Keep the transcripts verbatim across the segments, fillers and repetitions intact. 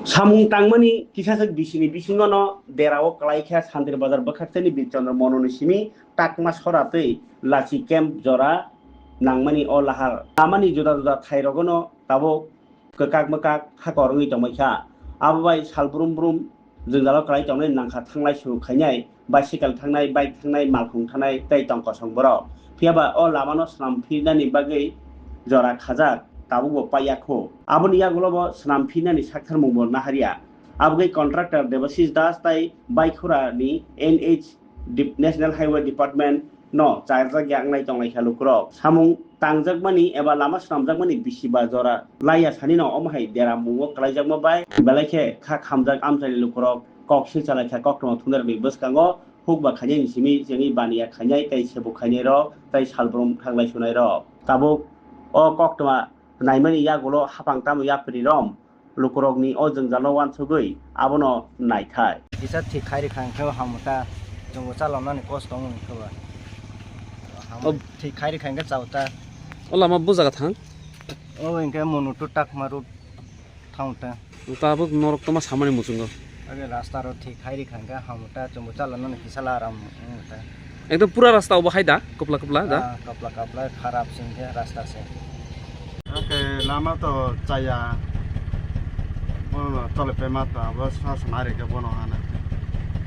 Samung tangmani kisaswk bisini bisingono derao kwlaikha Santir Bazar bwkhakteni Bir Chandra Mononi simi Takma Sora tei Lachi camp jora nangmani o lahar. Lamani juda juda thairogono tabuk kwkak mwkak hakor wngwi tongbaikha. Abo bai sal brum brum jwngjalo kwlai tongnai nangkha thanglai su khainai. Bicycle thangnai, bike thangnai, malkhung thangnai tei tong kosong borok. Phiya ba o lamano swnam phinani bagwi jora khajak, tabukbo paiya kho. Aboni yagulo bo swnam phinani sakthar mungbo naharya. Abogwi contractor Debashish Das tei Baikhurani N H Dep-, National Highway Department no charjak ya wngnai tonglaikha lukurok. Samung tangjakmani eba lama swnamjakmani bisi ba jora laiya sanino omo hai dera mungo kwlaijakma bai belai khe kha khamjak amchaini lukurok kok swchalai kha koktwma thumnairokni bwskango hukba khainai simi chengwi baniya khainai tei sebuk khainairok tei salbrum thanglai sunairok. Tabuk o koktwma naimani yagulo hapang tamo yapri rom lukurokni o jwngjalo uansugwi abono naithai. Kisa thik khai rikha hwnkhe hamta chwngbo chaloknani kosto wng khe ba. Ham-, o thik khai rikha hwnkhe chauta. O lama bujaga thang? O hwnkhe Monutu Takma road thangta. Tabuk norok toma samani muchungo. Age rasta ro thik khai rikha hwnkhe hamta chwngbo chaloknani kisa la aram wng khe. Ekdom pura rasta obo hai da, kopla kopla da? Ah, kopla kopla kharap sing khe rasta se. Oke, lama to chaya. Bono tole pema to, bo sa sanari khe bono hana.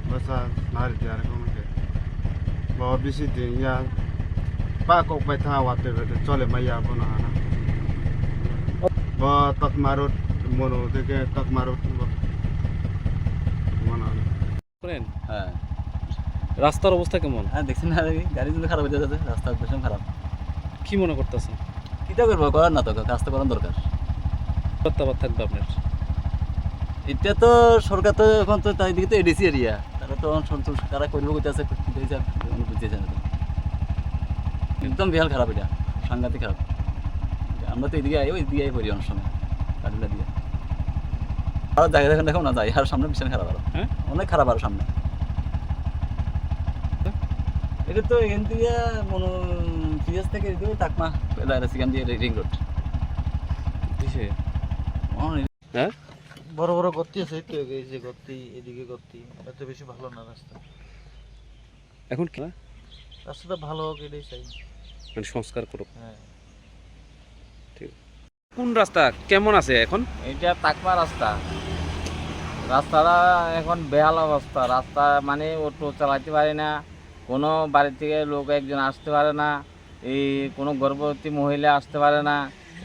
Bo sa sanari tiyar khe mungke. Bo bisi din ya. Pa kok bai tha wa te te chole ma ya bono hana. Bo Takma road mono te ke Takma road bo. Bono hana. শোনেন, হ্যাঁ। রাস্তার অবস্থা কেমন? হ্যাঁ, দেখছেন না, দেখি, গাড়ি কিন্তু খারাপ হয়ে যাচ্ছে, রাস্তা ভীষণ খারাপ। কি মনে করতেছেন? কিতা করবো, করার না তো, কাজ তো করার দরকার। বার্তা থাকবে আপনার? এটা তো সরকার তো এখন তো তাই দিকে তো এডিসি এরিয়া, তারা তো এখন সন্তুষ্ট, তারা করবো কইতে আছে, কইতে আছে, আমি বুঝতে চাই না তো। একদম বিহাল খারাপ এটা, সাংঘাতিক খারাপ। আমরা তো এদিকে আই, ওই দিকে আই পড়ি অনেক সময়, কাটিলা দিয়ে। আর জায়গা দেখেন, দেখো না, যাই, আর সামনে ভীষণ খারাপ আরো। হ্যাঁ? অনেক খারাপ আরো সামনে। এটা তো এখান থেকে মনো, পিএস থেকে এদিকে ওই তাকমা, এলাকা সেখান দিয়ে রি-, রিং রোড। কিসে? ও, হ্যাঁ? বড় বড় গর্তি আছে, এই তো এই যে গর্তি, এদিকে গর্তি, এত বেশি ভালো না রাস্তা। এখন কি? রাস্তাটা ভালো হোক, এটাই চাই। মানে সংস্কার করুক। হ্যাঁ। ঠিক। কোন রাস্তা কেমন আছে এখন? এটা তাকমা রাস্তা। রাস্তাটা এখন বেহাল অবস্থা। রাস্তা মানে অটো চালাতে পারে না, কোনো বাড়ি থেকে লোক একজন আসতে পারে না, এই কোনো গর্ভবতী মহিলা আসতে পারে না।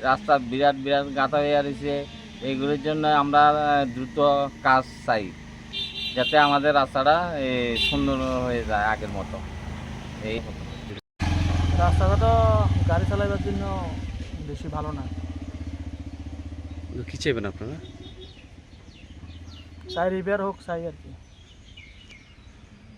রাস্তা বিরাট বিরাট গাঁথা হয়ে রয়েছে। এইগুলির জন্য আমরা, আহ, দ্রুত কাজ চাই, যাতে আমাদের রাস্তাটা, এ, সুন্দর হয়ে যায় আগের মতো। এই রাস্তাঘাটও গাড়ি চালাইবার জন্য বেশি ভালো না। তো কি চাইবেন আপনারা? চাই রিপেয়ার হোক, চাই আর কি।